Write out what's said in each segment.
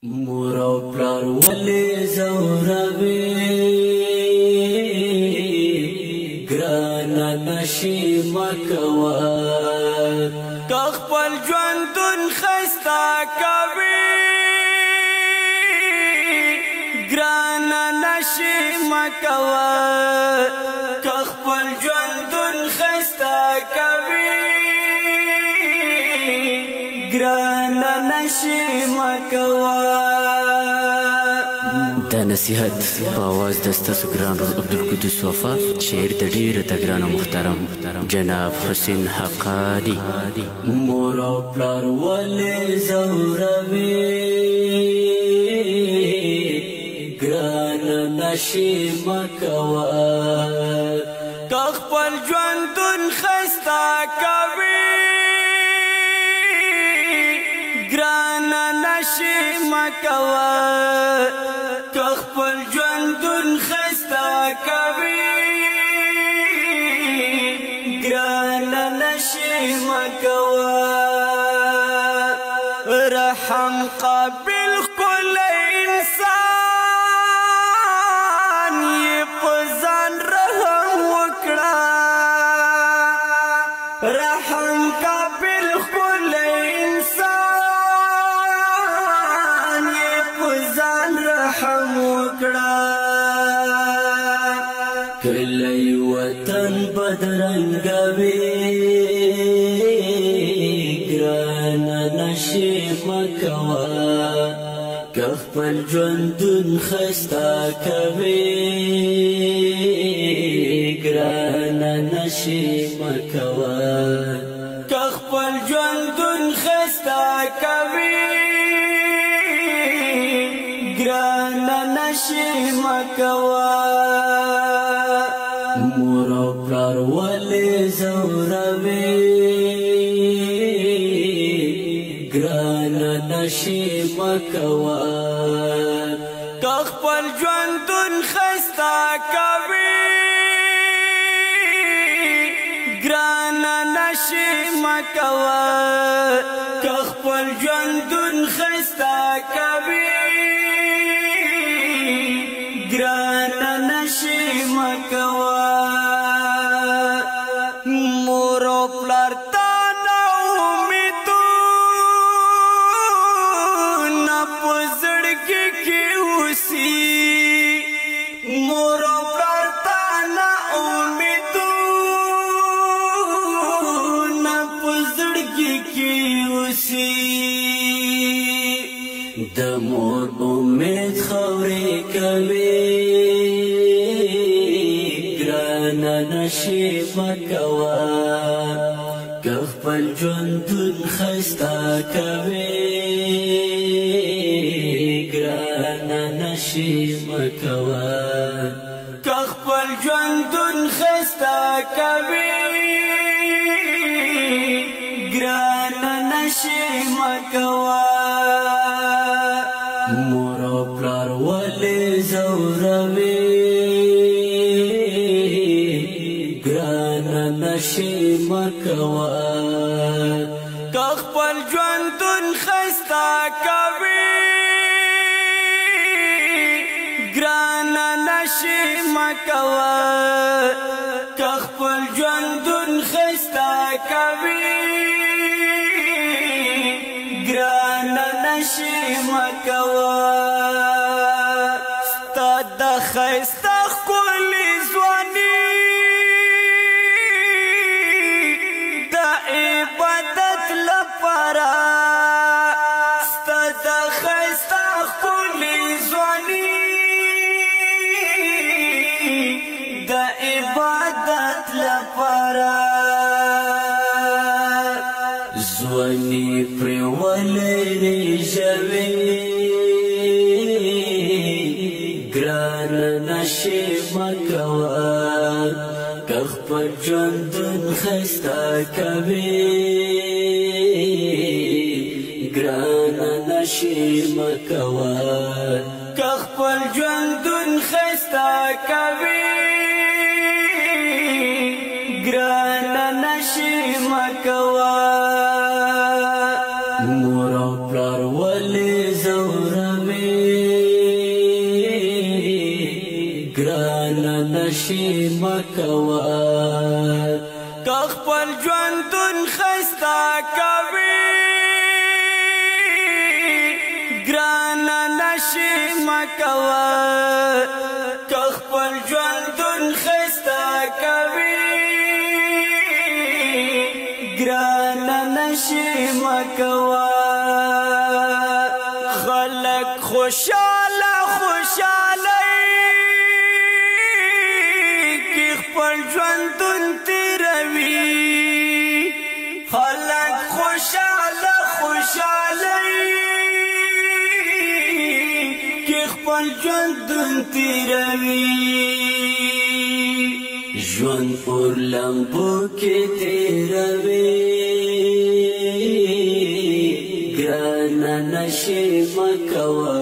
مور او پلار ولې ځوروي، ګرانه نشي مکوه. که خپل ژوندون ښایسته کوي، ګرانه نشي مکوه. که خپل ژوندون ښایسته کوي، ګرانه نشي مکوه. دا نصیحت په आवाज د ستاسو ګران ورور عبدالقدوس وفا، شعر د ډېر تګران محترم جناب حسین حقانی. مور او پلار ولې ځوروي، ګران نشي مکوه. که خپل ژوندون ښایسته کوي، ګران نشي مکوه. که خپل ژوندون ښایسته کوي، ګران نشي مکوه. رحم قابل خپل انسان یې په ځان رحم وکړه. رحم قابل خپل انسان یې په ځان رحم وکړه. کلی وطن بدرنګوي، ګران نشي مکوه. که خپل ژوندون ښایسته کوي، ګران نشي مکوه. که خپل ژوندون ښایسته کوي، ګران نشي مکوه. مور او پلار ولې ځوروي، ګران نشي مکوه. که خپل ژوندون ښایسته کوي، ګران نشي مکوه. که خپل ژوندون ښایسته کوي، ګران نشي مکوه. مور او پلار تا نا امیدونه په زړګي کې اوسي. مور او پلار تا نا امیدونه په زړګي کې اوسي. د مور امید خاورې کوي، ګران نشي مکوه. که خپل ژوندون ښایسته کوي، ګران نشي مکوه. که خپل ژوندون ښایسته کوي، ګران نشي مکوه. مور او پلار ولې ځوروي، ګران نشي مکوه. که خپل ژوندون ښایسته کوي، ګران نشي مکوه. که خپل ژوندون ښایسته کوي، ګران نشي مکوه. ستا د ښایسته ښکلي ځواني د عبادت لپاره، ستا د ښایسته ښکلي ځواني د عبادت لپاره. ځواني پرې ولې رېژوي، ګران نشي مکوه. که خپل ژوندون ښایسته کوي، ګران نشي مکوه. که خپل ژوندون ښایسته کوي، ګران نشي مکوه. مور او پلار ولې ځوروي، نشې مکوه. که خپل ژوندون ښایسته کوي ګرانه نشې مکوه. که خپل ژوندون ښایسته کوي ګرانه نشې مکوه. خلک خوشاله خوشاله کې خپل ژوندون تیروي. خلک خوشاله خوشاله کې خپل ژوندون تیروي. ژوند اور لمبو کې تیروي ګرانه نشې مکوه.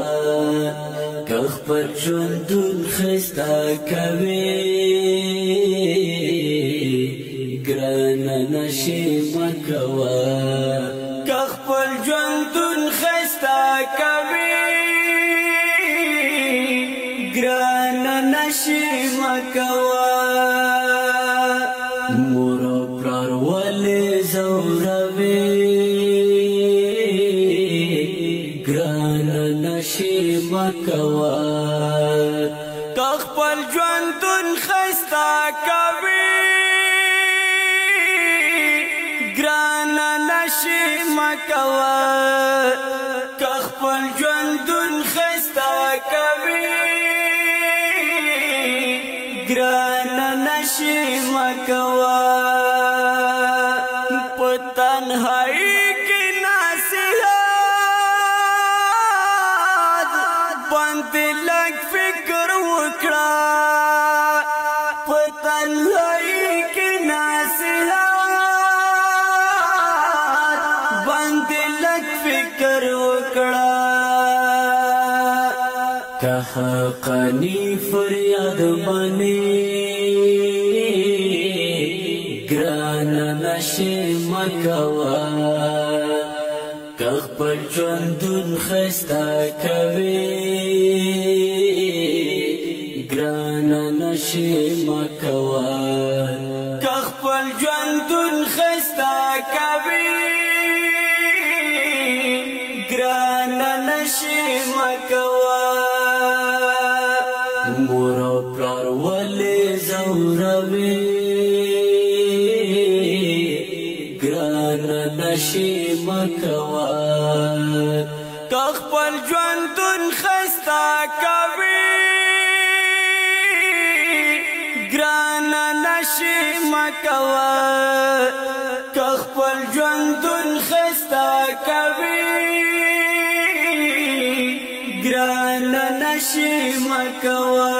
که خپل ژوندون ښایسته کوي ګرانه نشې مکوه. که خپل ژوندون ښایسته کوي ګرانه نشې مکوه. مور او پلار ولې ځوروي ګرانه نشې مکوه. که خپل ژوندون ښایسته کوي ګرانه نشې مکوه. که خپل ژوندون ښایسته کوي ګرانه نشې مکوه. په تنهایی کې نصیحت باندې لږ فکر وکړه. په تنهایی کې نصیحت باندې لږ فکر وکړه. که حقانی فریاد منې ګرانه نشې مکوه. که خپل ژوندون ښایسته کوي ګرانه نشې مکوه. که خپل ژوندون ښایسته کوي ګرانه نشې مکوه. مور او پلار ولې ځوروي ګرانه نشې مکوه. که خپل ژوندون ښایسته کوي ګرانه نشې مکوه. که خپل ژوندون ښایسته کوي ګرانه نشې مکوه.